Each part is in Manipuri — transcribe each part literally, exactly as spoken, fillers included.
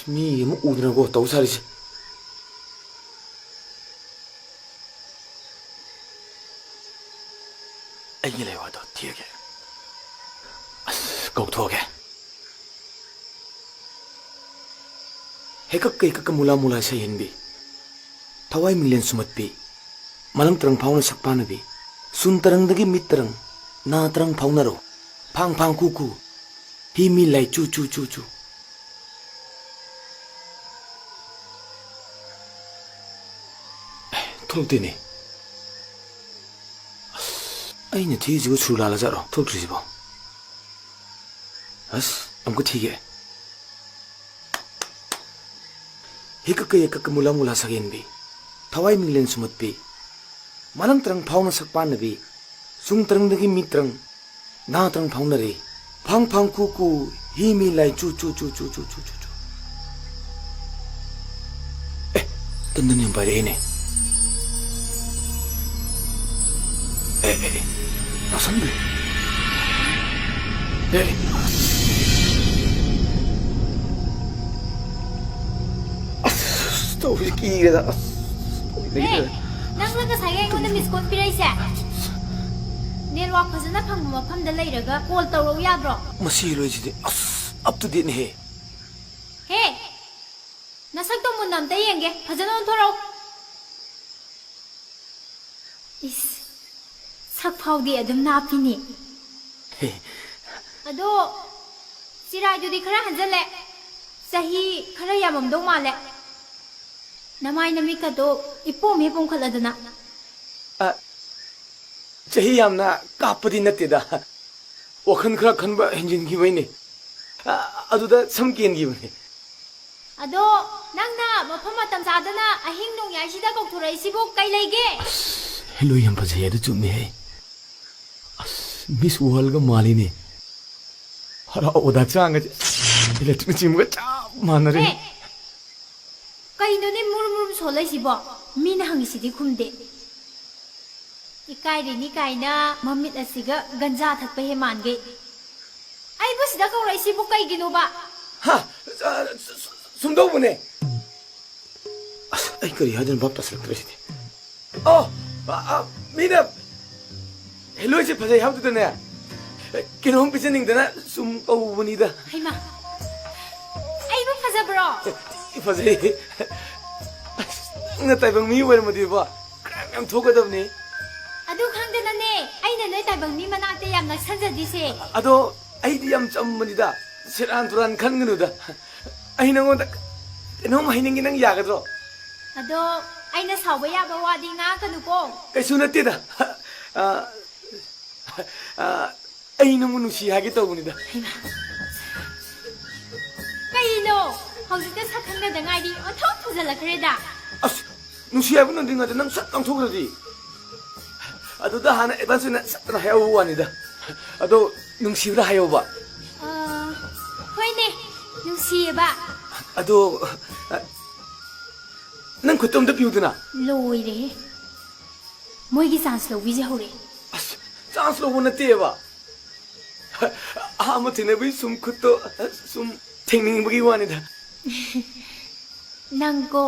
ꯃꯤ ꯑꯃ ꯎꯗꯅꯀꯣ ꯇꯧ ꯁꯥꯔꯤꯁꯦ꯫ ꯑꯩꯒꯤ ꯂꯩꯋꯥꯗꯣ ꯊꯤꯔꯒꯦ꯫ ꯑꯁ, ꯀꯧꯊꯣꯛꯑꯒꯦ꯫ ꯍꯦꯀꯛꯀ ꯍꯦꯀꯛꯀ ꯃꯨꯂꯥ ꯃꯨꯂꯥ ꯁꯩꯍꯦꯟꯕꯤ, ꯊꯋꯥꯏ ꯃꯤꯡꯂꯦꯟ ꯁꯨꯝꯍꯠꯄꯤ, ꯃꯂꯪ ꯇꯔꯪ ꯐꯥꯎꯅ ꯁꯛꯄꯥꯟꯅꯕꯤ, ꯁꯨꯟ ꯇꯔꯪꯗꯒꯤ ꯃꯤꯠ ꯇꯔꯪ, ꯅꯥ ꯇꯔꯪ ꯐꯥꯎꯅꯔꯣ, ꯐꯥꯡ ꯐꯥꯡ ꯀꯨ ꯀꯨ, ꯍꯤ ꯃꯤ ꯂꯥꯏ ꯆꯨ ꯆꯨ ꯆꯨ ꯆꯨ꯫ ꯑꯦ, ꯊꯣꯛꯂꯛꯇꯦꯅꯦ꯫ ꯑꯁ, ꯑꯩꯅ ꯊꯤꯔꯤꯁꯤꯕꯨ ꯁꯨꯔ ꯂꯥꯜꯂꯖꯥꯠꯔꯣ ꯊꯣꯛꯇ꯭ꯔꯤꯁꯤꯕꯣ? ꯑꯁ, ꯑꯃꯨꯛꯀ ꯊꯤꯒꯦ꯫ ꯍꯤꯀꯛꯀ ꯌꯦꯛꯀꯛꯀ ꯃꯨꯂꯥ ꯃꯨꯂꯥ ꯁꯛꯍꯦꯟꯕꯤ, ꯊꯋꯥꯏ ꯃꯤꯡꯂꯦꯟ ꯁꯨꯝꯍꯠꯄꯤ, ꯃꯂꯪ ꯇꯔꯪ ꯐꯥꯎꯅ ꯁꯛꯄꯥꯟꯅꯕꯤ, ꯁꯨꯡ ꯇꯔꯪꯗꯒꯤ ꯃꯤ ꯇꯔꯪ, ꯅꯥ ꯇꯔꯪ ꯐꯥꯎꯅꯔꯦ꯫ ꯐꯥꯡ ꯐꯥꯡ ꯀꯨ ꯀꯨ, ꯍꯤ ꯃꯤ ꯂꯥꯏ ꯆꯨ ꯆꯨ ꯆꯨ ꯆꯨ ꯆꯨ ꯆꯨ ꯆꯨ꯫ ꯑꯦ, ꯇꯟꯗꯟ ꯌꯥꯝ ꯄꯥꯏꯔꯛꯑꯦꯅꯦ꯫ ꯑꯦ, ꯑꯦ, ꯑꯦ, ꯇꯥꯁꯟꯕꯤ꯫ ꯑꯦ, ꯑꯁ, ꯇꯧꯔꯤꯁꯦ ꯀꯤꯔꯦꯗ, ꯑꯁ, ꯍꯦ, ꯂꯩꯇ꯭ꯔꯦ꯫ ꯅꯪꯅ ꯉꯁꯥꯏꯒꯤ ꯑꯩꯉꯣꯟꯗ ꯃꯤꯁ ꯀꯣꯜ ꯄꯤꯔꯛꯏꯁꯦ? ꯅꯦꯠꯋꯥꯛ ꯐꯖꯅ ꯐꯪꯕ ꯃꯐꯝꯗ ꯂꯩꯔꯒ ꯀꯣꯜ ꯇꯧꯔꯛꯎ ꯌꯥꯗ꯭ꯔꯣ? ꯃꯁꯤ ꯂꯣꯏꯁꯤꯗꯤ ꯑꯁ ꯑꯞ ꯇꯨ ꯗꯦꯠꯅꯦꯍꯦ꯫ ꯍꯦ, ꯅꯁꯛꯇꯣ ꯃꯨꯟꯅ ꯑꯝꯇ ꯌꯦꯡꯒꯦ, ꯐꯖꯅ ꯑꯣꯟꯊꯣꯔꯛꯎ꯫ ꯏꯁ, ꯁꯛ ꯐꯥꯎꯗꯤ ꯑꯗꯨꯝ ꯅꯥꯞꯄꯤꯅꯦ꯫ ꯍꯦ꯫ ꯑꯗꯣ ꯆꯤꯔꯥꯏꯗꯨꯗꯤ ꯈꯔ ꯍꯟꯖꯜꯂꯦ, ꯆꯍꯤ ꯈꯔ ꯌꯥꯝꯃꯝꯗꯧ ꯃꯥꯜꯂꯦ꯫ ꯅꯃꯥꯏ ꯅꯃꯤꯠꯀꯗꯣ ꯏꯄꯣꯝ ꯍꯦꯛ ꯄꯣꯝꯈꯠꯂꯗꯅ꯫ ꯑ, ꯆꯍꯤ ꯌꯥꯝꯅ ꯀꯥꯞꯄꯗꯤ ꯅꯠꯇꯦꯗ, ꯋꯥꯈꯜ ꯈꯔ ꯈꯟꯕ ꯍꯦꯟꯖꯤꯟꯈꯤꯕꯩꯅꯦ꯫ ꯑ, ꯑꯗꯨꯗ ꯁꯝ ꯀꯦꯟꯈꯤꯕꯅꯦ꯫ ꯑꯗꯣ ꯅꯪꯅ ꯃꯐꯝ ꯃꯇꯝ ꯆꯥꯗꯅ ꯑꯍꯤꯡ ꯅꯣꯡꯌꯥꯏꯁꯤꯗ ꯀꯧꯊꯣꯔꯛꯏꯁꯤꯕꯨ ꯀꯩ ꯂꯩꯒꯦ? ꯑꯁ, ꯍꯦꯂꯣꯏ ꯌꯥꯝ ꯐꯖꯩ, ꯑꯗꯨ ꯆꯨꯝꯃꯤꯍꯦ꯫ ꯑꯁ, ꯃꯤꯁ ꯋꯥꯔꯜꯒ ꯃꯥꯜꯂꯤꯅꯦ꯫ ꯍꯔꯥꯎꯕꯗ ꯍꯛꯆꯥꯡꯒꯁꯦ ꯏꯂꯦꯛꯇ꯭ꯔꯤꯛꯅ ꯆꯤꯡꯕꯒ ꯆꯞ ꯃꯥꯟꯅꯔꯦ꯫ ꯑꯦ, ꯀꯩꯅꯣꯅꯦ ꯃꯨꯔꯨꯝ ꯃꯨꯔꯨꯝ ꯁꯣꯜꯂꯛꯏꯁꯤꯕꯣ? ꯃꯤꯅ ꯍꯪꯉꯤꯁꯤꯗꯤ ꯈꯨꯝꯗꯦ꯫ ꯏꯀꯥꯏꯔꯤꯅꯤ ꯀꯥꯏꯅ ꯃꯃꯤꯠ ꯑꯁꯤꯒ ꯒꯟꯖꯥ ꯊꯛꯄ ꯍꯦ ꯃꯥꯟꯒꯩ꯫ ꯑꯩꯕꯨ ꯁꯤꯗ ꯀꯧꯔꯛꯏꯁꯤꯕꯨ ꯀꯩꯒꯤꯅꯣꯕ? ꯍꯥ? ꯑ, ꯁ-, ꯁ-, ꯁꯨꯝ ꯇꯧꯕꯅꯦ꯫ ꯑꯁ, ꯑꯩ ꯀꯔꯤ ꯍꯥꯏꯗꯣꯏꯅꯣ ꯚꯥꯞ ꯇꯥꯁꯤꯜꯂꯛꯇ꯭ꯔꯦ ꯁꯤꯗꯤ꯫ ꯑꯣ, ꯑ, ꯑ, ꯃꯤꯅ ꯍꯦꯂꯣꯏꯁꯦ ꯐꯖꯩ ꯍꯥꯏꯕꯗꯨꯗꯅꯦ, ꯀꯩꯅꯣꯝ ꯄꯤꯖꯅꯤꯡꯗꯅ ꯁꯨꯝ ꯀꯧꯕꯅꯤꯗ꯫ ꯍꯩꯃꯥ, ꯑꯩꯕꯨ ꯐꯖꯕ꯭ꯔꯣ? ꯊꯤ ꯐꯖꯩ꯫ ꯑꯁ, ꯅꯪꯅ ꯇꯥꯏꯕꯪ ꯃꯤ ꯑꯣꯏꯔꯝꯃꯗꯤꯕꯣ, ꯀ꯭ꯔꯥꯏꯝ ꯌꯥꯝ ꯊꯣꯛꯀꯗꯕꯅꯤ꯫ ꯑꯗꯨ ꯈꯪꯗꯅꯅꯦ ꯑꯩꯅ ꯅꯣꯏ ꯇꯥꯏꯕꯪ ꯃꯤ ꯃꯅꯥꯛꯇ ꯌꯥꯝ ꯅꯛꯁꯟꯖꯗꯤꯁꯦ꯫ ꯑꯗꯣ ꯑꯩꯗꯤ ꯌꯥꯝ ꯆꯝꯕꯅꯤꯗ, ꯁꯦꯔꯥꯟ ꯇꯨꯔꯥꯟ ꯈꯟꯒꯅꯨꯗ꯫ ꯑꯩ ꯅꯉꯣꯟꯗ ꯀꯩꯅꯣꯝ ꯍꯥꯏꯅꯤꯡꯉꯤ, ꯅꯪ ꯌꯥꯒꯗ꯭ꯔꯣ? ꯑꯗꯣ ꯑꯩꯅ ꯁꯥꯎꯕ ꯌꯥꯕ ꯋꯥꯗꯤ ꯉꯥꯡꯉꯛꯀꯅꯨꯀꯣ꯫ ꯀꯩꯁꯨ ꯅꯠꯇꯦꯗ꯫ ꯑ, ꯑ, ꯑꯩ ꯅꯪꯕꯨ ꯅꯨꯡꯁꯤ ꯍꯥꯏꯒꯦ ꯇꯧꯕꯅꯤꯗ꯫ ꯍꯩꯃꯥ꯫ ꯀꯩꯅꯣ? ꯍꯧꯖꯤꯛꯇ ꯁꯛ ꯈꯪꯅꯗ ꯉꯥꯏꯔꯤ, ꯑꯣꯟꯊꯣꯛ ꯐꯖꯜꯂꯛꯈ꯭ꯔꯦꯗ꯫ ꯑꯁ, ꯅꯨꯡꯁꯤ ꯍꯥꯏꯕ ꯅꯠꯇ꯭ꯔꯤꯉꯩꯗ ꯅꯪ ꯁꯠ ꯉꯥꯡꯊꯣꯛꯈ꯭ꯔꯗꯤ꯫ ꯑꯗꯨꯗ ꯍꯥꯟꯅ ꯑꯦꯗꯚꯥꯟꯁ ꯑꯣꯏꯅ ꯁꯠꯇꯅ ꯍꯥꯏꯍꯧꯕ ꯋꯥꯅꯤꯗ꯫ ꯑꯗꯣ ꯅꯨꯡꯁꯤꯕ꯭ꯔꯥ ꯍꯥꯏꯌꯣꯕ꯫ ꯑ, ꯍꯣꯏꯅꯦ, ꯅꯨꯡꯁꯤꯌꯦꯕ꯫ ꯑꯗꯣ, ꯑ, ꯅꯪ ꯈꯨꯠꯇꯣ ꯑꯝꯇ ꯄꯤꯌꯨꯗꯅ꯫ ꯂꯣꯏꯔꯦꯍꯦ꯫ ꯃꯣꯏꯒꯤ ꯆꯥꯟꯁ ꯂꯧꯕꯤꯁꯦ ꯍꯧꯔꯛꯑꯦ꯫ ꯑꯁ, ꯆꯥꯟꯁ ꯂꯧꯕ ꯅꯠꯇꯦꯕ꯫ ꯑꯍꯥꯟꯕ ꯊꯦꯡꯅꯕꯒꯤ ꯁꯨꯝ ꯈꯨꯠꯇꯣ ꯁꯨꯝ ꯊꯦꯡꯅꯤꯡꯕꯒꯤ ꯋꯥꯅꯤꯗ꯫ ꯅꯪꯀꯣ꯫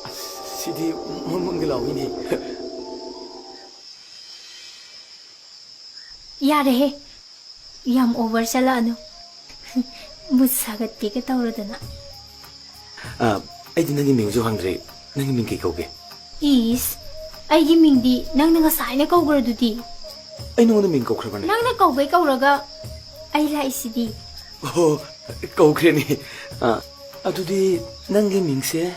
ꯑꯁ, ꯁꯤꯗꯤ ꯃꯣꯟ ꯃꯣꯟꯒ ꯂꯥꯎꯏꯅꯦ꯫ ꯌꯥꯔꯦꯍꯦ, ꯌꯥꯝ ꯑꯣꯚꯔ ꯆꯠꯂꯛꯑꯅꯨ꯫ ꯃꯨꯠ ꯁꯥꯒꯠꯀꯦꯒ ꯇꯧꯔꯗꯅ꯫ ꯑ, ꯑꯩꯗꯤ ꯅꯪꯒꯤ ꯃꯤꯡꯁꯨ ꯍꯪꯗ꯭ꯔꯤ꯫ ꯅꯪꯒꯤ ꯃꯤꯡ ꯀꯩ ꯀꯧꯒꯦ? ꯏꯁ, ꯑꯩꯒꯤ ꯃꯤꯡꯗꯤ ꯅꯪꯅ ꯉꯁꯥꯏꯅ ꯀꯧꯈ꯭ꯔꯗꯨꯗꯤ꯫ ꯑꯩ ꯅꯉꯣꯟꯗ ꯃꯤꯡ ꯀꯧꯈ꯭ꯔꯕꯅꯦ? ꯅꯪꯅ ꯀꯧꯒꯩ ꯀꯧꯔꯒ ꯑꯩ ꯂꯥꯛꯏꯁꯤꯗꯤ꯫ ꯑꯣ, ꯀꯧꯈ꯭ꯔꯦꯅꯦ꯫ ꯑ, ꯑꯗꯨꯗꯤ ꯅꯪꯒꯤ ꯃꯤꯡꯁꯦ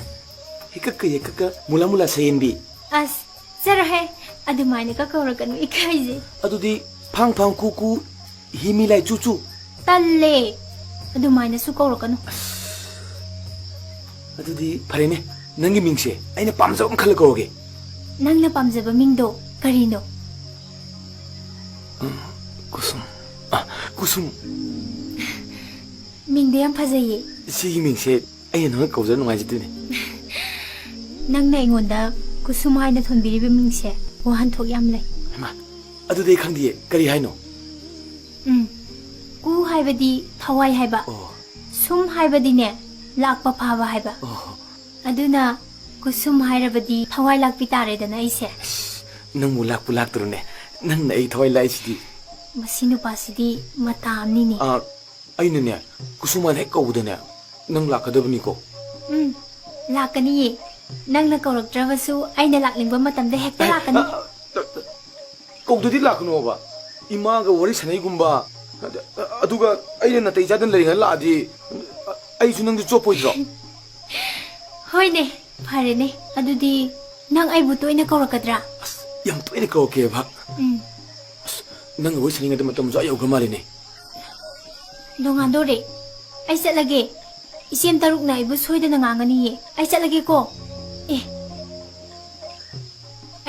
ꯍꯤꯀꯛꯀ ꯌꯦꯛꯀꯛꯀ ꯃꯨꯂꯥ ꯃꯨꯂꯥ ꯁꯌꯦꯟꯕꯤ꯫ ꯑꯁ, ꯆꯠꯂꯣꯍꯦ, ꯑꯗꯨꯃꯥꯏꯅꯒ ꯀꯧꯔꯛꯀꯅꯨ, ꯏꯀꯥꯏꯖꯩ꯫ ꯑꯗꯨꯗꯤ ꯐꯥꯡ ꯐꯥꯡ ꯀꯨ ꯀꯨ ꯍꯤ ꯃꯤ ꯂꯥꯏ ꯆꯨ ꯆꯨ꯫ ꯇꯜꯂꯦ, ꯑꯗꯨꯃꯥꯏꯅꯁꯨ ꯀꯧꯔꯛꯀꯅꯨ꯫ ꯑꯗꯨꯗꯤ ꯐꯔꯦꯅꯦ, ꯅꯪꯒꯤ ꯃꯤꯡꯁꯦ ꯑꯩꯅ ꯄꯥꯝꯖꯕ ꯑꯃ ꯈꯜꯂ ꯀꯧꯔꯒꯦ꯫ ꯅꯪꯅ ꯄꯥꯝꯖꯕ ꯃꯤꯡꯗꯣ ꯀꯔꯤꯅꯣ? ꯎꯝ, ꯀꯨꯁꯨꯝ꯫ ꯑ, ꯀꯨꯁꯨꯝ꯫ ꯃꯤꯡꯗꯣ ꯌꯥꯝ ꯐꯖꯩꯌꯦ꯫ ꯁꯤꯒꯤ ꯃꯤꯡꯁꯦ ꯑꯩꯅ ꯅꯪꯅ ꯀꯧꯖꯔ ꯅꯨꯡꯉꯥꯏꯖꯗꯣꯏꯅꯦ꯫ ꯅꯪꯅ ꯑꯩꯉꯣꯟꯗ ꯀꯨꯁꯨꯝ ꯍꯥꯏꯅ ꯊꯣꯟꯕꯤꯔꯤꯕ ꯃꯤꯡꯁꯦ ꯋꯥꯍꯟꯊꯣꯛ ꯌꯥꯝ ꯂꯩ꯫ ꯍꯩꯃꯥ, ꯑꯗꯨꯗꯤ ꯑꯩ ꯈꯪꯗꯤꯌꯦ, ꯀꯔꯤ ꯍꯥꯏꯅꯣ? ꯎꯝ, ꯀꯨ ꯍꯥꯏꯕꯗꯤ ꯊꯋꯥꯏ ꯍꯥꯏꯕ꯫ ꯑꯣ꯫ ꯁꯨꯝ ꯍꯥꯏꯕꯗꯤꯅꯦ, ꯂꯥꯛꯄ ꯐꯥꯕ ꯍꯥꯏꯕ꯫ ꯑꯣ꯫ ꯑꯗꯨꯅ ꯀꯨꯁꯨꯝ ꯍꯥꯏꯔꯕꯗꯤ ꯊꯋꯥꯏ ꯂꯥꯛꯄꯤ ꯇꯥꯔꯦꯗꯅ ꯑꯩꯁꯦ꯫ ꯑꯁ, ꯅꯪꯕꯨ ꯂꯥꯛꯄꯨ ꯂꯥꯛꯇ꯭ꯔꯣꯅꯦ? ꯅꯪꯅ ꯑꯩ ꯊꯋꯥꯏ ꯂꯥꯛꯏꯁꯤꯗꯤ꯫ ꯃꯁꯤ ꯅꯨꯄꯥꯁꯤꯗꯤ ꯃꯇꯥ ꯑꯃꯅꯤꯅꯦ꯫ ꯑꯥ, ꯑꯩꯅꯅꯦ, ꯀꯨꯁꯨꯃꯥꯟ ꯍꯦꯛ ꯀꯧꯕꯗꯅꯦ, ꯅꯪ ꯂꯥꯛꯀꯗꯕꯅꯤꯀꯣ꯫ ꯎꯝ, ꯂꯥꯛꯀꯅꯤꯌꯦ꯫ ꯅꯪꯅ ꯀꯧꯔꯛꯇ꯭ꯔꯕꯁꯨ ꯑꯩꯅ ꯂꯥꯛꯅꯤꯡꯕ ꯃꯇꯝꯗ ꯍꯦꯛꯇ ꯑꯦ, ꯂꯥꯛꯀꯅꯤ꯫ ꯑ, ꯑ, ꯑ, ꯀꯧꯗꯗꯤ ꯂꯥꯛꯀꯅꯣꯕ꯫ ꯏꯃꯥꯒ ꯋꯥꯔꯤ ꯁꯥꯟꯅꯩꯒꯨꯝꯕ, ꯑꯗ-, ꯑꯗꯨꯒ ꯑꯩꯅ ꯅꯥꯇꯩ ꯆꯥꯗꯅ ꯂꯩꯔꯤꯉꯩꯗ ꯂꯥꯛꯑꯗꯤ, ꯑꯩꯁꯨ ꯅꯪꯁꯨ ꯆꯣꯞꯄꯣꯏꯗ꯭ꯔꯣ? ꯍꯣꯏꯅꯦ, ꯐꯔꯦꯅꯦ꯫ ꯑꯗꯨꯗꯤ ꯅꯪ ꯑꯩꯕꯨ ꯇꯣꯏꯅ ꯀꯧꯔꯛꯀꯗ꯭ꯔꯥ? ꯑꯁ, ꯌꯥꯝ ꯇꯣꯏꯅ ꯀꯧꯔꯛꯀꯦꯕ꯫ ꯎꯝ꯫ ꯑꯁ, ꯅꯪꯒ ꯋꯥꯔꯤ ꯁꯥꯟꯅꯔꯤꯉꯩꯗ ꯃꯇꯝꯁꯨ ꯑꯥ ꯌꯧꯈ꯭ꯔ ꯃꯥꯜꯂꯦꯅꯦ꯫ ꯅꯣꯡꯉꯥꯟꯗꯧꯔꯦ꯫ ꯑꯩ ꯆꯠꯂꯒꯦ꯫ ꯏꯆꯦꯝ ꯇꯔꯨꯛꯅ ꯑꯩꯕꯨ ꯁꯣꯏꯗꯅ ꯉꯥꯡꯒꯅꯤꯌꯦ꯫ ꯑꯩ ꯆꯠꯂꯒꯦꯀꯣ꯫ ꯑꯦ,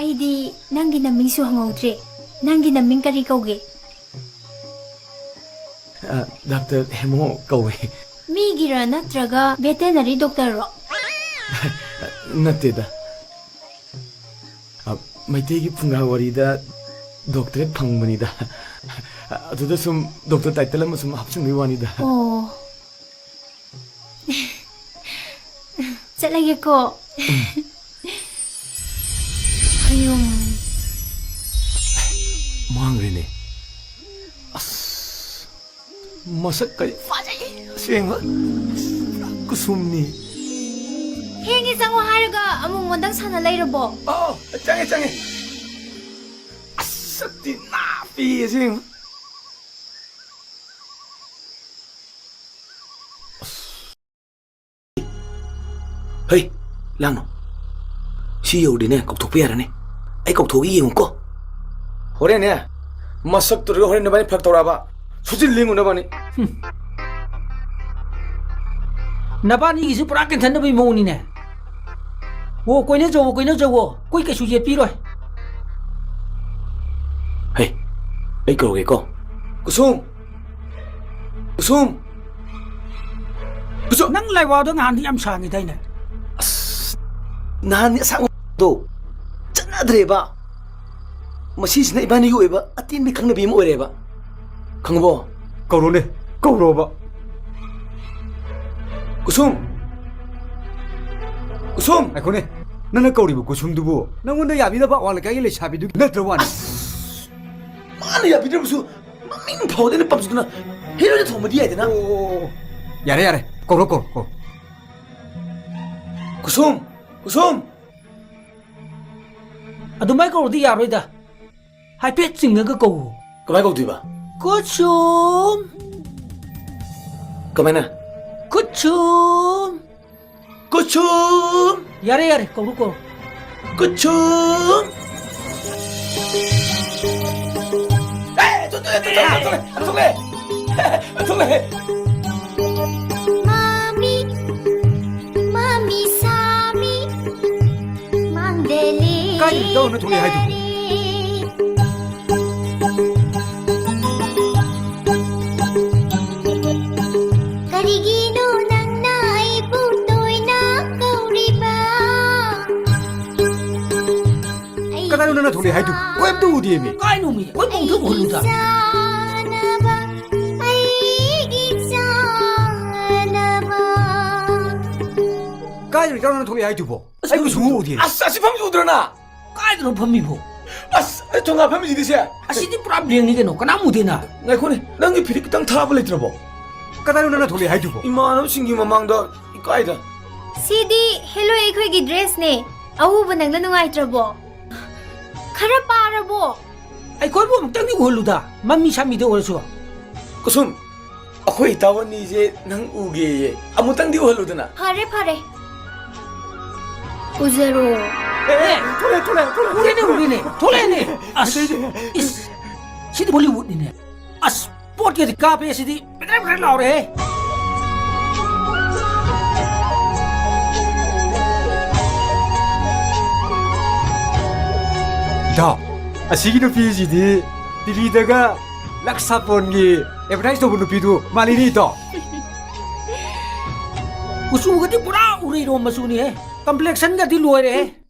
ꯑꯩꯗꯤ ꯅꯪꯒꯤ ꯅꯃꯤꯡꯁꯨ ꯍꯪꯍꯧꯗ꯭ꯔꯦ꯫ ꯅꯪꯒꯤ ꯅꯃꯤꯡ ꯀꯔꯤ ꯀꯧꯒꯦ? ꯑ, ꯗꯥꯛꯇꯔ ꯍꯦꯃꯣ ꯀꯧꯋꯦ꯫ ꯃꯤꯒꯤꯔ ꯅꯠꯇ꯭ꯔꯒ ꯚꯦꯇꯦꯅꯔꯤ ꯗꯣꯛꯇꯔꯔꯣ? ꯅꯠꯇꯦꯗ꯫ ꯑ, ꯃꯩꯇꯩꯒꯤ ꯐꯨꯡꯒꯥ ꯋꯥꯔꯤꯗ ꯗꯣꯛꯇꯔꯦꯠ ꯐꯪꯕꯅꯤꯗ꯫ ꯑꯗꯨꯗ ꯁꯨꯝ ꯗꯣꯛꯇꯔ ꯇꯥꯏꯇꯜ ꯑꯃ ꯁꯨꯝ ꯍꯥꯞꯆꯤꯟꯕꯒꯤ ꯋꯥꯅꯤꯗ꯫ ꯑꯣ꯫ ꯆꯠꯂꯒꯦꯀꯣ꯫ ꯍꯌꯨꯝ꯫ ꯃꯥꯡꯈ꯭ꯔꯦꯅꯦ꯫ ꯑꯁ, ꯃꯁꯛ ꯀꯔꯤ ꯐꯖꯩ ꯑꯁꯦꯡꯕ꯫ ꯑꯁ, ꯄꯨꯔꯥ ꯀꯨꯁꯨꯝꯅꯤ꯫ ꯊꯦꯡꯉꯦ ꯆꯪꯉꯣ ꯍꯥꯏꯔꯒ ꯑꯃꯨꯛ ꯃꯣꯟꯗꯪ ꯁꯥꯟꯅ ꯂꯩꯔꯕꯣ? ꯑꯣ, ꯆꯪꯉꯦ, ꯆꯪꯉꯦ꯫ ꯑꯁ, ꯁꯛꯇꯤ ꯅꯥꯄꯤ ꯑꯁꯦꯡꯕ꯫ ꯍꯩ, ꯂꯥꯡꯅꯣ꯫ ꯁꯤ ꯌꯧꯔꯗꯤꯅꯦ, ꯀꯧꯊꯣꯛꯄ ꯌꯥꯔꯅꯤ꯫ ꯑꯩ ꯀꯧꯊꯣꯛꯑꯒ ꯌꯦꯡꯉꯨꯀꯣ꯫ ꯍꯣꯔꯦꯟꯅꯦ, ꯃꯁꯛꯇꯨꯗ ꯍꯣꯔꯦꯟ ꯅꯕꯥꯅꯤ ꯐꯔꯛ ꯇꯧꯔꯛꯑꯕ, ꯁꯨꯖꯤꯜ ꯂꯦꯡꯉꯨ ꯅꯕꯥꯅꯤ꯫ ꯍꯨꯝ꯫ ꯅꯕꯥꯅꯤꯒꯤꯁꯨ ꯄꯨꯔꯥ ꯀꯦꯟꯊꯠꯅꯕꯒꯤ ꯃꯑꯣꯡꯅꯤꯅꯦ꯫ ꯑꯣ, ꯀꯣꯏꯅꯖꯧꯋꯣ, ꯀꯣꯏꯅꯖꯧꯋꯣ꯫ ꯑꯩꯈꯣꯏ ꯀꯩꯁꯨ ꯌꯦꯠꯄꯤꯔꯣꯏ꯫ ꯍꯩ, ꯑꯩ ꯀꯧꯔꯒꯦꯀꯣ꯫ ꯀꯨꯁꯨꯝ! ꯀꯨꯁꯨꯝ! ꯀꯨꯁꯨꯝ! ꯅꯪ ꯂꯥꯏꯋꯥꯗꯣ ꯅꯍꯥꯟꯗꯤ ꯌꯥꯝ ꯁꯥꯡꯉꯤꯗꯥꯏꯅꯦ? ꯑꯁ, ꯅꯍꯥꯟꯗꯤ ꯑꯁꯥꯡꯕꯗꯣ ꯆꯠꯅꯗ꯭ꯔꯦꯕ꯫ ꯃꯁꯤꯁꯤꯅ ꯏꯕꯥꯅꯤꯒꯤ ꯑꯣꯏꯕ ꯑꯇꯦꯟꯕ ꯈꯪꯅꯕꯤ ꯑꯃ ꯑꯣꯏꯔꯦꯕ꯫ ꯈꯪꯉꯕꯣ? ꯀꯧꯔꯣꯅꯦ, ꯀꯧꯔꯣꯕ꯫ ꯀꯨꯁꯨꯝ! ꯀꯨꯁꯨꯝ! ꯉꯥꯏꯈꯣꯅꯦ, ꯅꯪꯅ ꯀꯧꯔꯤꯕ ꯀꯨꯁꯨꯝꯗꯨꯕꯨ ꯅꯪꯉꯣꯟꯗ ꯌꯥꯕꯤꯗꯕ ꯑꯋꯥꯡ ꯂꯩꯀꯥꯏꯒꯤ ꯂꯩꯁꯥꯕꯤꯗꯨ ꯅꯠꯇ꯭ꯔ ꯋꯥꯅꯤ? ꯑꯁ! ꯃꯥꯅ ꯌꯥꯕꯤꯗ꯭ꯔꯕꯁꯨ ꯃꯃꯤꯡ ꯐꯥꯎꯗꯅ ꯄꯥꯝꯖꯗꯅ ꯍꯦꯔꯣꯏꯟꯗ ꯊꯣꯡꯕꯗꯤ ꯌꯥꯏꯗꯅ꯫ ꯑꯣ, ꯑꯣ, ꯑꯣ, ꯑꯣ꯫ ꯌꯥꯔꯦ, ꯌꯥꯔꯦ, ꯀꯧꯔꯣ, ꯀꯧꯔꯣ, ꯀꯧꯔꯣ꯫ ꯀꯨꯁꯨꯝ! ꯀꯨꯁꯨꯝ! ꯑꯗꯨꯃꯥꯏ ꯀꯧꯔꯗꯤ ꯌꯥꯔꯣꯏꯗ꯫ ꯍꯥꯏꯐꯦꯠ ꯆꯤꯡꯉꯒ ꯀꯧꯋꯣ꯫ ꯀꯃꯥꯏ ꯀꯧꯗꯣꯏꯕ? ꯀꯨꯁꯨꯝ! ꯀꯃꯥꯏꯅ? ꯀꯨꯁꯨꯝ! ꯀꯨꯁꯨꯝ! ꯌꯥꯔꯦ, ꯌꯥꯔꯦ, ꯀꯧꯔꯣ, ꯀꯧꯔꯣ꯫ ꯀꯨꯁꯨꯝ! ꯑꯦ, ꯊꯣꯛꯂꯛꯑꯦ, ꯊꯣꯛꯂꯛꯑꯦ, ꯊꯣꯛꯂꯛꯑꯦ, ꯊꯣꯛꯂꯛꯑꯦ꯫ ꯃꯃꯤ, ꯃꯃꯤ ꯁꯥꯃꯤ, ꯃꯥꯡꯗ ꯂꯩ ꯀꯥꯏꯗꯅꯣ ꯏꯇꯥꯎꯅ ꯊꯣꯛꯂꯛꯑꯦ ꯍꯥꯏꯗꯨꯕꯨ? ꯇꯔꯦ꯫ ꯀꯔꯤꯒꯤꯅꯣ ꯅꯪꯅ ꯑꯩꯕꯨ ꯇꯣꯏꯅ ꯀꯧꯔꯤꯕ? ꯀꯗꯥꯏꯅꯣ ꯅꯪꯅ ꯊꯣꯛꯂꯛꯑꯦ ꯍꯥꯏꯗꯨ? ꯑꯩꯈꯣꯏ ꯑꯝꯇ ꯎꯗꯦꯃꯤ꯫ ꯀꯥꯏꯅꯣꯃꯤ? ꯑꯩꯈꯣꯏ ꯄꯣꯡꯊꯣꯛ ꯎꯍꯜꯂꯨꯗ꯫ ꯑꯩꯒꯤ ꯆꯥꯅꯕ, ꯑꯩꯒꯤ ꯆꯥꯅꯕ꯫ ꯀꯥꯏꯗꯅꯣ ꯏꯇꯥꯎ ꯅꯪꯅ ꯊꯣꯛꯂꯛꯑꯦ ꯍꯥꯏꯗꯨꯕꯣ? ꯑꯁ, ꯑꯩꯕꯨ ꯁꯨꯡꯎ ꯎꯗꯦ꯫ ꯑꯁ, ꯑꯁꯤ ꯐꯝꯁꯤ ꯎꯗ꯭ꯔꯣ ꯅꯪ? ꯀꯥꯏꯗꯅꯣ ꯐꯝꯃꯤꯕꯣ? ꯑꯁ, ꯑꯩ ꯊꯣꯡꯒꯥ ꯐꯝꯃꯤꯁꯤꯗꯤ ꯁꯦ꯫ ꯑꯁꯤꯗꯤ ꯄꯨꯔꯥ blank ꯅꯤ ꯀꯩꯅꯣ, ꯀꯅꯥꯝ ꯎꯗꯦꯅ꯫ ꯉꯥꯏꯈꯣꯅꯦ, ꯅꯪꯒꯤ ꯐꯤꯔꯤꯛ ꯈꯤꯇꯪ ꯊꯥꯕ ꯂꯩꯇ꯭ꯔꯕꯣ? ꯀꯗꯥꯏꯅꯣ ꯅꯪꯅ ꯊꯣꯛꯂꯛꯑꯦ ꯍꯥꯏꯗꯨꯕꯣ? ꯏꯃꯥꯟꯅꯕꯁꯤꯡꯒꯤ ꯃꯃꯥꯡꯗ ꯏꯀꯥꯏꯗ꯫ ꯁꯤꯗꯤ ꯍꯦꯂꯣꯏ ꯑꯩꯈꯣꯏꯒꯤ dress ꯅꯦ꯫ ꯑꯎꯕ ꯅꯪꯅ ꯅꯨꯡꯉꯥꯏꯇ꯭ꯔꯕꯣ? ꯈꯔ ꯄꯥꯔꯕꯣ? ꯑꯩꯈꯣꯏꯕꯨ ꯑꯃꯨꯛꯇꯪꯗꯤ ꯎꯍꯜꯂꯨꯗ, ꯃꯃꯤ ꯁꯥꯃꯤꯗ ꯑꯣꯏꯔꯁꯨ꯫ ꯀꯨꯁꯨꯝ, ꯑꯩꯈꯣꯏ ꯏꯇꯥꯎ ꯑꯅꯤꯁꯦ ꯅꯪ ꯎꯒꯦꯌꯦ, ꯑꯃꯨꯛꯇꯪꯗꯤ ꯎꯍꯜꯂꯨꯗꯅ꯫ ꯐꯔꯦ, ꯐꯔꯦ꯫ ꯎꯖꯔꯣ꯫ ꯑꯦ, ꯑꯦ, ꯊꯣꯛꯂꯛꯑꯦ, ꯊꯣꯛꯂꯛꯑꯦ, ꯊꯣꯛꯂꯛꯑꯦ, ꯎꯔꯦꯅꯦ, ꯎꯔꯦꯅꯦ, ꯊꯣꯛꯂꯛꯑꯦꯅꯦ꯫ ꯑꯁ, ꯏꯁ, ꯁꯤꯗꯤ Bollywood ꯅꯤꯅꯦ꯫ ꯑꯁ, ꯄꯣꯠꯀꯗꯤ ꯀꯥꯞꯄꯦ ꯁꯤꯗꯤ꯫ ꯄꯦꯗ꯭ꯔꯦꯛ ꯄꯦꯗ꯭ꯔꯦꯛ ꯂꯥꯎꯔꯦꯍꯦ꯫ ꯏꯇꯥꯎ, ꯑꯁꯤꯒꯤ ꯅꯨꯄꯤꯁꯤꯗꯤ ꯇꯤꯚꯤꯗꯒ ꯂꯛꯁ ꯁꯥꯄꯣꯟꯒꯤ advertise ꯇꯧꯕ ꯅꯨꯄꯤꯗꯨ ꯃꯥꯜꯂꯤꯅꯦ, ꯏꯇꯥꯎ꯫ ꯀꯨꯆꯨꯒꯗꯤ ꯄꯨꯔꯥ ꯎꯔꯩꯔꯣꯝ ꯃꯆꯨꯅꯤꯍꯦ꯫ Complexionꯒꯗꯤ ꯂꯣꯏꯔꯦꯍꯦ꯫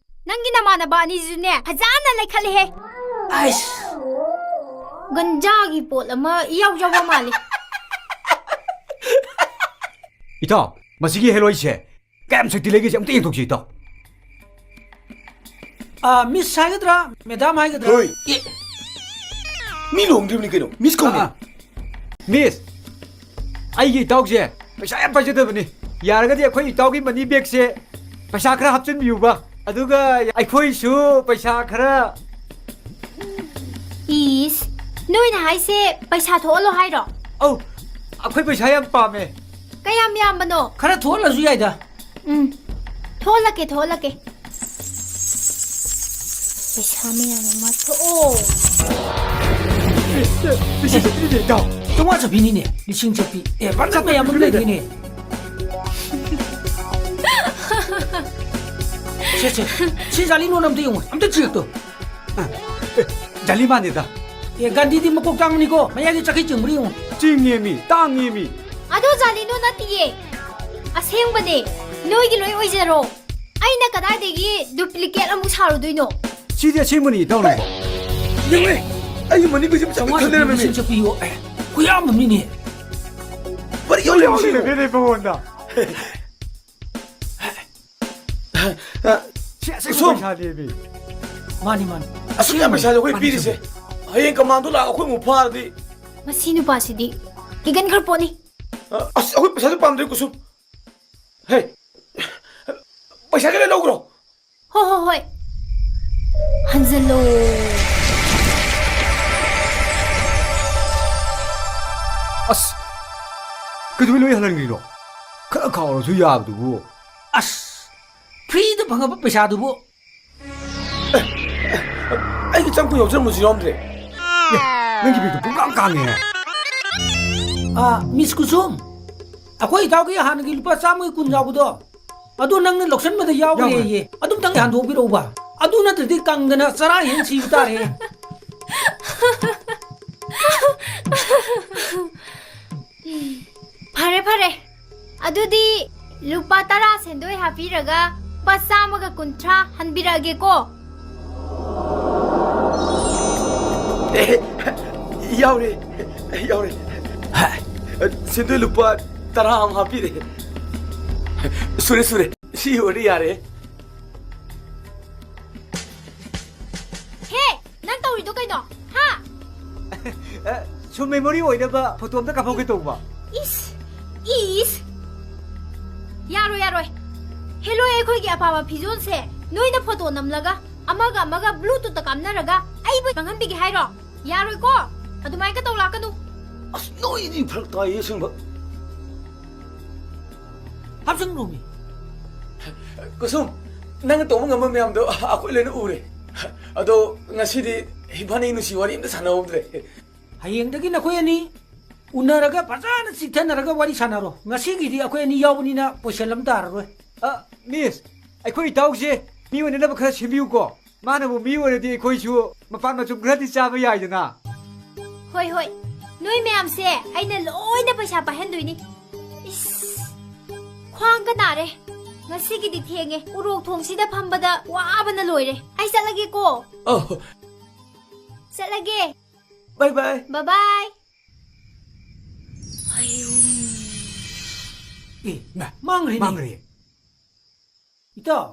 ꯅꯪꯒꯤ ꯅꯃꯥꯟꯅꯕ ꯑꯅꯤꯁꯤꯁꯨꯅꯦ, ꯐꯖꯅ ꯂꯩꯈꯠꯂꯦꯍꯦ꯫ ꯑꯩꯁ꯫ ꯒꯟꯖꯥꯒꯤ ꯄꯣꯠ ꯑꯃ ꯏꯌꯥꯎ ꯌꯥꯎꯕ ꯃꯥꯜꯂꯤ꯫ ꯏꯇꯥꯎ, ꯃꯁꯤꯒꯤ ꯍꯦꯂꯣꯏꯁꯦ ꯀꯌꯥꯝ ꯁꯛꯇꯤ ꯂꯩꯒꯦꯁꯦ ꯑꯝꯇ ꯌꯦꯡꯊꯣꯛꯁꯤ, ꯏꯇꯥꯎ꯫ ꯑꯥ, ꯃꯤꯁ ꯍꯥꯏꯒꯗ꯭ꯔꯥ, ꯃꯦꯗꯥꯝ ꯍꯥꯏꯒꯗ꯭ꯔꯥ? ꯍꯣꯏ꯫ ꯑꯦ꯫ ꯃꯤ ꯂꯨꯍꯣꯡꯗ꯭ꯔꯤꯕꯅꯤ ꯀꯩꯅꯣ, ꯃꯤꯁ ꯀꯧꯅꯤ꯫ ꯑꯥ, ꯑꯥ꯫ ꯃꯤꯁ, ꯑꯩꯒꯤ ꯏꯇꯥꯎꯁꯦ ꯄꯩꯁꯥ ꯌꯥꯝ ꯄꯥꯏꯖꯗꯕꯅꯤ꯫ ꯌꯥꯔꯒꯗꯤ ꯑꯩꯈꯣꯏ ꯏꯇꯥꯎꯒꯤ ꯃꯅꯤ ꯕꯦꯒꯁꯦ ꯄꯩꯁꯥ ꯈꯔ ꯍꯥꯞꯆꯤꯟꯕꯤꯌꯨꯕ꯫ ꯑꯗꯨꯒ ꯑꯩꯈꯣꯏꯁꯨ ꯄꯩꯁꯥ ꯈꯔ꯫ ꯏꯁ, ꯅꯣꯏꯅ ꯍꯥꯏꯁꯦ ꯄꯩꯁꯥ ꯊꯣꯛꯍꯜꯂꯣ ꯍꯥꯏꯔꯣ? ꯑꯧ, ꯑꯩꯈꯣꯏ ꯄꯩꯁꯥ ꯌꯥꯝ ꯄꯥꯝꯃꯦ꯫ ꯀꯌꯥꯝ ꯌꯥꯝꯕꯅꯣ? ꯈꯔ ꯊꯣꯛꯍꯜꯂꯁꯨ ꯌꯥꯏꯗ꯫ ꯎꯝ, ꯊꯣꯛꯍꯜꯂꯛꯀꯦ, ꯊꯣꯛꯍꯜꯂꯛꯀꯦ꯫ ꯄꯩꯁꯥ ꯃꯌꯥꯝ ꯑꯃ ꯊꯣꯛꯑꯣ꯫ ꯂꯤꯁꯤꯡ ꯆꯠꯄꯤꯅꯦ, ꯏꯇꯥꯎ꯫ ꯆꯥꯝꯃꯉꯥ ꯆꯠꯄꯤꯅꯤꯅꯦ, ꯂꯤꯁꯤꯡ ꯆꯠꯄꯤ꯫ ꯑꯦ, ꯕꯟꯗꯜ ꯃꯌꯥꯝ ꯑꯃ ꯂꯩꯔꯤꯅꯦ꯫ ꯁꯦ, ꯁꯦ, ꯁꯤ ꯖꯥꯂꯤ ꯅꯣꯠ ꯑꯝꯇ ꯌꯦꯡꯉꯣ, ꯑꯝꯇ ꯆꯦꯛ ꯇꯧ꯫ ꯑꯦ, ꯖꯥꯂꯤ ꯃꯥꯟꯗꯦꯗ꯫ ꯑꯦ, ꯒꯥꯟꯙꯤꯗꯤ ꯃꯀꯣꯛ ꯇꯥꯡꯕꯅꯤꯀꯣ, ꯃꯌꯥꯏꯒꯤ ꯆꯈꯩ ꯆꯤꯡꯕ꯭ꯔꯥ ꯌꯦꯡꯉꯣ꯫ ꯆꯤꯡꯉꯦꯃꯤ, ꯇꯥꯡꯉꯦꯃꯤ꯫ ꯑꯗꯣ ꯖꯥꯂꯤꯅꯣ ꯅꯠꯇꯤꯌꯦ, ꯑꯁꯦꯡꯕꯅꯦ꯫ ꯅꯣꯏꯒꯤ ꯂꯣꯏ ꯑꯣꯏꯖꯔꯣ꯫ ꯑꯩꯅ ꯀꯗꯥꯏꯗꯒꯤ duplicate ꯑꯃꯨꯛ ꯁꯥꯔꯨꯗꯣꯏꯅꯣ? ꯁꯤꯗꯤ ꯑꯁꯦꯡꯕꯅꯤ, ꯏꯇꯥꯎ ꯅꯪꯕꯣ꯫ ꯌꯦꯡꯉꯨꯅꯦ, ꯑꯩꯒꯤ ꯃꯅꯤ ꯕꯦꯒꯁꯦ ꯄꯩꯁꯥ ꯆꯥꯝꯃꯉꯥ ꯈꯜ ꯂꯩꯔꯝꯃꯦꯃꯤ꯫ ꯂꯤꯁꯤꯡ ꯆꯠꯄꯤꯌꯣ꯫ ꯑꯦ, ꯈꯨꯌꯥꯝ ꯑꯃꯅꯤꯅꯦ꯫ ꯋꯥꯔꯤ ꯌꯥꯝ ꯂꯩꯔꯝꯃꯦꯃꯤ꯫ ꯂꯩꯔꯝꯃꯦꯅꯦ ꯃꯉꯣꯟꯗ꯫ ꯁꯤ ꯑꯁꯦꯡꯕ ꯀꯨꯁꯨꯝ꯫ ꯄꯩꯁꯥꯅꯦꯃꯤ꯫ ꯃꯥꯅꯤ, ꯃꯥꯅꯤ꯫ ꯑꯁꯨꯛ ꯌꯥꯝ ꯄꯩꯁꯥꯁꯦ ꯑꯩꯈꯣꯏ ꯃꯥꯅꯤ, ꯄꯤꯔꯤꯁꯦ꯫ ꯆꯨꯝꯃꯤ꯫ ꯍꯌꯦꯡ ꯀꯃꯥꯟꯗꯣ ꯂꯥꯛꯑꯒ ꯑꯩꯈꯣꯏ ꯑꯃꯨꯛ ꯐꯥꯔꯗꯤ꯫ ꯃꯁꯤ ꯅꯨꯄꯥꯁꯤꯗꯤ ꯀꯤꯒꯟꯈ꯭ꯔ ꯄꯣꯠꯅꯤ꯫ ꯑ, ꯑꯁ, ꯑꯩꯈꯣꯏ ꯄꯩꯁꯥꯁꯨ ꯄꯥꯝꯗ꯭ꯔꯦ, ꯀꯨꯁꯨꯝ꯫ ꯍꯦ, ꯄꯩꯁꯥꯁꯦ ꯂꯣꯏ ꯂꯧꯈ꯭ꯔꯣ꯫ ꯍꯣ, ꯍꯣ, ꯍꯣꯏ꯫ ꯍꯟꯖꯜꯂꯣ꯫ ꯑꯁ, ꯀꯩꯗꯧꯕꯩ ꯂꯣꯏ ꯍꯜꯍꯟꯈ꯭ꯔꯤꯅꯣ? ꯈꯔ ꯈꯥꯎꯔꯁꯨ ꯌꯥꯕꯗꯨꯕꯨ꯫ ꯑꯁ, free ꯗ ꯐꯪꯉꯕ ꯄꯩꯁꯥꯗꯨꯕꯨ꯫ ꯑꯩꯒꯤ ꯆꯪ ꯀꯨꯟ ꯌꯥꯎꯖꯔꯝꯕꯁꯨ ꯌꯥꯎꯔꯝꯗ꯭ꯔꯦ꯫ ꯑꯦ, ꯅꯪꯒꯤ ꯕꯦꯒꯇꯨ ꯄꯨꯡꯀꯥꯡ ꯀꯥꯡꯉꯦ꯫ ꯑꯥ, ꯃꯤꯁ ꯀꯨꯁꯨꯝ, ꯑꯩꯈꯣꯏ ꯏꯇꯥꯎꯒꯤ ꯍꯥꯟꯅꯒꯤ ꯂꯨꯄꯥ ꯆꯥꯝꯃꯒꯤ ꯀꯨꯟ ꯌꯥꯎꯕꯗꯣ, ꯑꯗꯨ ꯅꯪꯅ ꯂꯧꯁꯟꯕꯗ ꯌꯥꯎꯈ꯭ꯔꯦꯌꯦ꯫ ꯌꯥꯎꯈ꯭ꯔꯦ꯫ ꯑꯗꯨꯝꯇꯪ ꯍꯟꯗꯣꯛꯄꯤꯔꯛꯎꯕ꯫ ꯑꯗꯨ ꯅꯠꯇ꯭ꯔꯗꯤ ꯀꯪꯗꯅ ꯆꯔꯥ ꯍꯦꯟ ꯁꯤꯕ ꯇꯥꯔꯦ꯫ ꯐꯔꯦ, ꯐꯔꯦ꯫ ꯑꯗꯨꯗꯤ ꯂꯨꯄꯥ ꯇꯔꯥ ꯁꯦꯟꯗꯣꯏ ꯍꯥꯞꯄꯤꯔꯒ ꯂꯨꯄꯥ ꯆꯥꯝꯃꯒ ꯀꯨꯟꯊ꯭ꯔꯥ ꯍꯟꯕꯤꯔꯛꯑꯒꯦꯀꯣ꯫ ꯑꯦ, ꯌꯥꯎꯔꯦ, ꯌꯥꯎꯔꯦ꯫ ꯁꯦꯟꯗꯣꯏ ꯂꯨꯄꯥ ꯇꯔꯥ ꯑꯃ ꯍꯥꯞꯄꯤꯔꯦ꯫ ꯁꯨꯔꯦ, ꯁꯨꯔꯦ꯫ ꯁꯤ ꯑꯣꯏꯔꯗꯤ ꯌꯥꯔꯦ꯫ ꯍꯦ, ꯅꯪ ꯇꯧꯔꯤꯗꯣ ꯀꯩꯅꯣ? ꯍꯥ? ꯑ, ꯁꯨꯝ memory ꯑꯣꯏꯅꯕ photo ꯑꯝꯇ ꯀꯥꯞꯍꯧꯒꯦ ꯇꯧꯕ꯫ ꯏꯁ, ꯏꯁ꯫ ꯌꯥꯔꯣꯏ, ꯌꯥꯔꯣꯏ꯫ ꯍꯦꯂꯣꯏ ꯑꯩꯈꯣꯏꯒꯤ ꯑꯄꯥꯕ ꯐꯤꯖꯣꯜꯁꯦ ꯅꯣꯏꯅ photo ꯅꯝꯂꯒ ꯑꯃꯒ ꯑꯃꯒ Bluetoothꯇ ꯀꯥꯞꯅꯔꯒ ꯑꯩꯕꯨ ꯃꯥꯡꯍꯟꯕꯤꯒꯦ ꯍꯥꯏꯔꯣ? ꯌꯥꯔꯣꯏꯀꯣ꯫ ꯑꯗꯨꯃꯥꯏꯅ ꯇꯧ ꯂꯥꯛꯀꯅꯨ꯫ ꯑꯁ, ꯅꯣꯏꯗꯤ ꯐꯔꯛ ꯇꯥꯏꯌꯦ ꯑꯁꯦꯡꯕ꯫ ꯍꯥꯞꯆꯤꯟꯈ꯭ꯔꯣꯃꯤ꯫ ꯀꯨꯁꯨꯝ, ꯅꯪꯅ ꯇꯧꯕ ꯉꯝꯕ ꯃꯌꯥꯝꯗꯣ ꯑꯩꯈꯣꯏ ꯂꯣꯏꯅ ꯎꯔꯦ꯫ ꯑꯗꯣ ꯉꯁꯤꯗꯤ ꯏꯕꯥꯅꯤ ꯅꯨꯡꯁꯤ ꯋꯥꯔꯤ ꯑꯝꯇ ꯁꯥꯟꯅꯍꯧꯗ꯭ꯔꯦ꯫ ꯍꯌꯦꯡꯗꯒꯤ ꯅꯈꯣꯏ ꯑꯅꯤ ꯎꯅꯔꯒ ꯐꯖꯅ ꯆꯤꯊꯅꯔꯒ ꯋꯥꯔꯤ ꯁꯥꯟꯅꯔꯣ꯫ ꯉꯁꯤꯒꯤꯗꯤ ꯑꯩꯈꯣꯏ ꯑꯅꯤ ꯌꯥꯎꯕꯅꯤꯅ ꯄꯣꯏꯁꯜ ꯑꯃ ꯇꯥꯔꯔꯣꯏ꯫ ꯑ, ꯃꯤꯁ, ꯑꯩꯈꯣꯏ ꯏꯇꯥꯎꯁꯦ ꯃꯤ ꯑꯣꯏꯅꯅꯕ ꯈꯔ ꯁꯦꯝꯕꯤꯌꯨꯀꯣ꯫ ꯃꯥꯅꯕꯨ ꯃꯤ ꯑꯣꯏꯔꯗꯤ ꯑꯩꯈꯣꯏꯁꯨ ꯃꯄꯥꯟ ꯃꯆꯨꯝ ꯈꯔꯗꯤ ꯆꯥꯕ ꯌꯥꯏꯗꯅ꯫ ꯍꯣꯏ, ꯍꯣꯏ꯫ ꯅꯣꯏ ꯃꯌꯥꯝꯁꯦ ꯑꯩꯅ ꯂꯣꯏꯅ ꯄꯩꯁꯥ ꯄꯥꯏꯍꯟꯗꯣꯏꯅꯤ꯫ ꯏꯁ, ꯈ꯭ꯋꯥꯡꯒ ꯅꯥꯔꯦ꯫ ꯉꯁꯤꯒꯤꯗꯤ ꯊꯦꯡꯉꯦ꯫ ꯎꯔꯣꯛ ꯊꯣꯡꯁꯤꯗ ꯐꯝꯕꯗ ꯋꯥꯕꯅ ꯂꯣꯏꯔꯦ꯫ ꯑꯩ ꯆꯠꯂꯒꯦꯀꯣ꯫ ꯑꯧ꯫ ꯆꯠꯂꯒꯦ꯫ ꯕꯥꯏ ꯕꯥꯏ꯫ ꯕꯥꯏ ꯕꯥꯏ꯫ ꯑꯦ, ꯃꯥ, ꯃꯥꯡꯈ꯭ꯔꯦꯅꯦ꯫ ꯃꯥꯡꯈ꯭ꯔꯦ꯫ ꯏꯇꯥꯎ,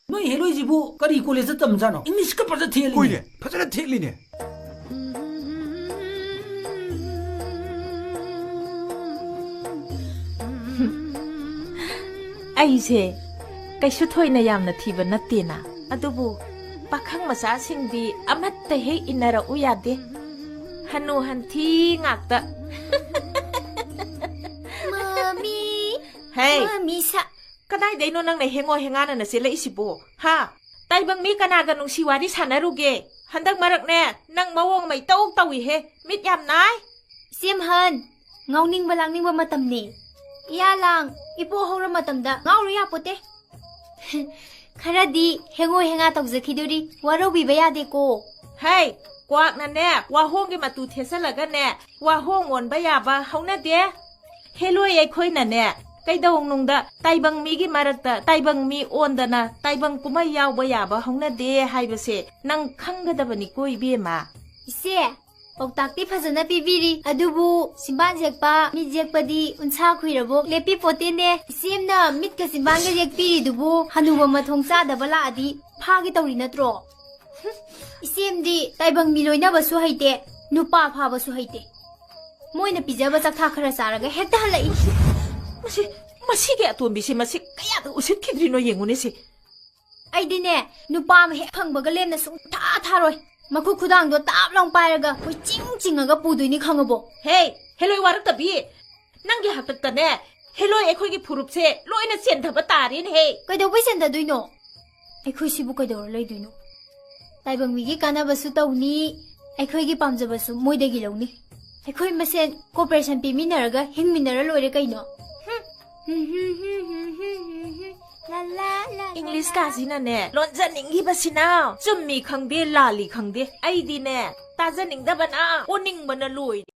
ꯅꯣꯏ ꯍꯦꯂꯣꯏꯁꯤꯕꯨ ꯀꯔꯤ ꯀꯣꯂꯦꯖꯇ ꯇꯝꯖꯥꯠꯅꯣ? ꯏꯪꯂꯤꯁꯀ ꯐꯖ ꯊꯦꯠꯂꯤꯅꯦ꯫ ꯍꯣꯏꯅꯦ, ꯐꯖꯅ ꯊꯦꯠꯂꯤꯅꯦ꯫ ꯑꯩꯁꯦ ꯀꯩꯁꯨ ꯊꯣꯏꯅ ꯌꯥꯝꯅ ꯊꯤꯕ ꯅꯠꯇꯦꯅ, ꯑꯗꯨꯕꯨ ꯄꯥꯈꯪ ꯃꯆꯥꯁꯤꯡꯗꯤ ꯑꯃꯠꯇ ꯍꯦꯛ ꯏꯟꯅꯔꯛꯎ ꯌꯥꯗꯦ꯫ ꯍꯅꯨ ꯍꯟꯊꯤ ꯉꯥꯛꯇ꯫ ꯃꯃꯤ, ꯍꯦ! ꯃꯃꯤ ꯁꯥ- ꯀꯗꯥꯏꯗꯩꯅꯣ ꯅꯪꯅ ꯍꯦꯡꯉꯣ ꯍꯦꯡꯉꯥꯅꯅ ꯆꯦꯜꯂꯛꯏꯁꯤꯕꯣ? ꯍꯥ? ꯇꯥꯏꯕꯪ ꯃꯤ ꯀꯅꯥꯒ ꯅꯨꯡꯁꯤ ꯋꯥꯔꯤ ꯁꯥꯟꯅꯔꯨꯒꯦ? ꯍꯟꯗꯛ ꯃꯔꯛꯅꯦ, ꯅꯪ ꯃꯑꯣꯡ ꯑꯃ ꯏꯇꯧ ꯇꯧꯏꯍꯦ꯫ ꯃꯤꯠ ꯌꯥꯝ ꯅꯥꯏ꯫ ꯏꯆꯦꯝꯍꯟ, ꯉꯥꯎꯅꯤꯡꯕ ꯂꯥꯡꯅꯤꯡꯕ ꯃꯇꯝꯅꯤ꯫ ꯏꯌꯥ ꯂꯥꯡ, ꯏꯄꯣ ꯍꯧꯔ ꯃꯇꯝꯗ ꯉꯥꯎꯔꯨ ꯌꯥꯄꯣꯠꯇꯦ꯫ ꯈꯔꯗꯤ ꯍꯦꯡꯉꯣ ꯍꯦꯡꯉꯥ ꯇꯧꯖꯈꯤꯗꯣꯔꯤ, ꯋꯥꯔꯧꯕꯤꯕ ꯌꯥꯗꯦꯀꯣ꯫ ꯍꯩ, ꯀ꯭ꯋꯥꯛꯅꯅꯦ, ꯋꯥꯍꯣꯡꯒꯤ ꯃꯇꯨ ꯊꯦꯠꯆꯜꯂꯒꯅꯦ, ꯋꯥꯍꯣꯡ ꯑꯣꯟꯕ ꯌꯥꯕ ꯍꯧꯅꯗꯦ꯫ ꯍꯦꯂꯣꯏ ꯑꯩꯈꯣꯏꯅꯅꯦ, ꯀꯩꯗꯧꯅꯨꯡꯗ ꯇꯥꯏꯕꯪ ꯃꯤꯒꯤ ꯃꯔꯛꯇ ꯇꯥꯏꯕꯪ ꯃꯤ ꯑꯣꯟꯗꯅ ꯇꯥꯏꯕꯪ ꯀꯨꯝꯍꯩ ꯌꯥꯎꯕ ꯌꯥꯕ ꯍꯧꯅꯗꯦ ꯍꯥꯏꯕꯁꯦ ꯅꯪ ꯈꯪꯒꯗꯕꯅꯤꯀꯣ, ꯏꯕꯦꯝꯃ꯫ ꯏꯆꯦ, ꯄꯥꯎꯇꯥꯛꯇꯤ ꯐꯖꯅ ꯄꯤꯕꯤꯔꯤ, ꯑꯗꯨꯕꯨ ꯆꯤꯝꯕꯥꯟ ꯌꯦꯛꯄ, ꯃꯤꯠ ꯌꯦꯛꯄꯗꯤ ꯎꯟꯁꯥ ꯈꯨꯏꯔꯕꯣꯛ ꯂꯦꯞꯄꯤ ꯄꯣꯠꯇꯦꯅꯦ꯫ ꯏꯆꯦꯝꯅ ꯃꯤꯠꯀ ꯆꯤꯝꯕꯥꯟꯒ ꯌꯦꯛꯄꯤꯔꯤꯗꯨꯕꯨ ꯍꯅꯨꯕ ꯃꯊꯣꯡ ꯆꯥꯗꯕ ꯂꯥꯛꯑꯗꯤ ꯐꯥꯒꯦ ꯇꯧꯔꯤ ꯅꯠꯇ꯭ꯔꯣ? ꯍꯨꯝ, ꯏꯆꯦꯝꯗꯤ ꯇꯥꯏꯕꯪ ꯃꯤ ꯂꯣꯏꯅꯕꯁꯨ ꯍꯩꯇꯦ, ꯅꯨꯄꯥ ꯐꯥꯕꯁꯨ ꯍꯩꯇꯦ꯫ ꯃꯣꯏꯅ ꯄꯤꯖꯕ ꯆꯥꯛꯊꯥ ꯈꯔ ꯆꯥꯔꯒ ꯍꯦꯛꯇ ꯍꯜꯂꯛꯏ꯫ ꯃꯁꯤ, ꯃꯁꯤꯒꯤ ꯑꯇꯣꯝꯕꯤꯁꯦ ꯃꯁꯤ ꯀꯌꯥꯗ ꯎꯁꯤꯠꯈꯤꯗ꯭ꯔꯤꯅꯣ ꯌꯦꯡꯉꯨꯅꯦ ꯁꯤ꯫ ꯑꯩꯗꯤꯅꯦ, ꯅꯨꯄꯥ ꯑꯃ ꯍꯦꯛ ꯐꯪꯕꯒ ꯂꯦꯝꯅ ꯁꯨꯡꯊꯥ ꯊꯥꯔꯣꯏ꯫ ꯃꯈꯨꯠ ꯈꯨꯗꯥꯡꯗꯣ ꯇꯥꯞ ꯂꯥꯎ ꯄꯥꯏꯔꯒ ꯀꯣꯏꯆꯤꯡ ꯆꯤꯡꯉꯒ ꯄꯨꯗꯣꯏꯅꯤ, ꯈꯪꯉꯕꯣ? ꯍꯦ, ꯍꯦꯂꯣꯏ ꯋꯥꯔꯛꯇꯕꯤ! ꯅꯪꯒꯤ ꯍꯥꯛꯇꯛꯇꯅꯦ, ꯍꯦꯂꯣꯏ ꯑꯩꯈꯣꯏꯒꯤ ꯐꯨꯔꯨꯞꯁꯦ ꯂꯣꯏꯅ ꯆꯦꯟꯊꯕ ꯇꯥꯔꯦꯅꯦꯍꯦ! ꯀꯩꯗꯧꯕꯩ ꯆꯦꯟꯊꯗꯣꯏꯅꯣ? ꯑꯩꯈꯣꯏꯁꯤꯕꯨ ꯀꯩꯗꯧꯔ ꯂꯩꯗꯣꯏꯅꯣ? ꯇꯥꯏꯕꯪ ꯃꯤꯒꯤ ꯀꯥꯟꯅꯕꯁꯨ ꯇꯧꯅꯤ, ꯑꯩꯈꯣꯏꯒꯤ ꯄꯥꯝꯖꯕꯁꯨ ꯃꯣꯏꯗꯒꯤ ꯂꯧꯅꯤ꯫ ꯑꯩꯈꯣꯏ ꯃꯁꯦꯟ cooperation ꯄꯤꯃꯤꯟꯅꯔꯒ ꯍꯤꯡꯃꯤꯟꯅꯔ ꯂꯣꯏꯔꯦ ꯀꯩꯅꯣ꯫ ꯍꯨꯝ꯫ ꯏꯪꯂꯤꯁ ꯀꯥꯁꯤꯅꯅꯦ, ꯂꯣꯟꯖꯅꯤꯡꯈꯤꯕꯁꯤꯅ ꯆꯨꯝꯃꯤ ꯈꯪꯗꯦ, ꯂꯥꯜꯂꯤ ꯈꯪꯗꯦ꯫ ꯑꯩꯗꯤꯅꯦ, ꯇꯥꯖꯅꯤꯡꯗꯕꯅ ꯑꯣꯅꯤꯡꯕꯅ ꯂꯣꯏꯔꯦ꯫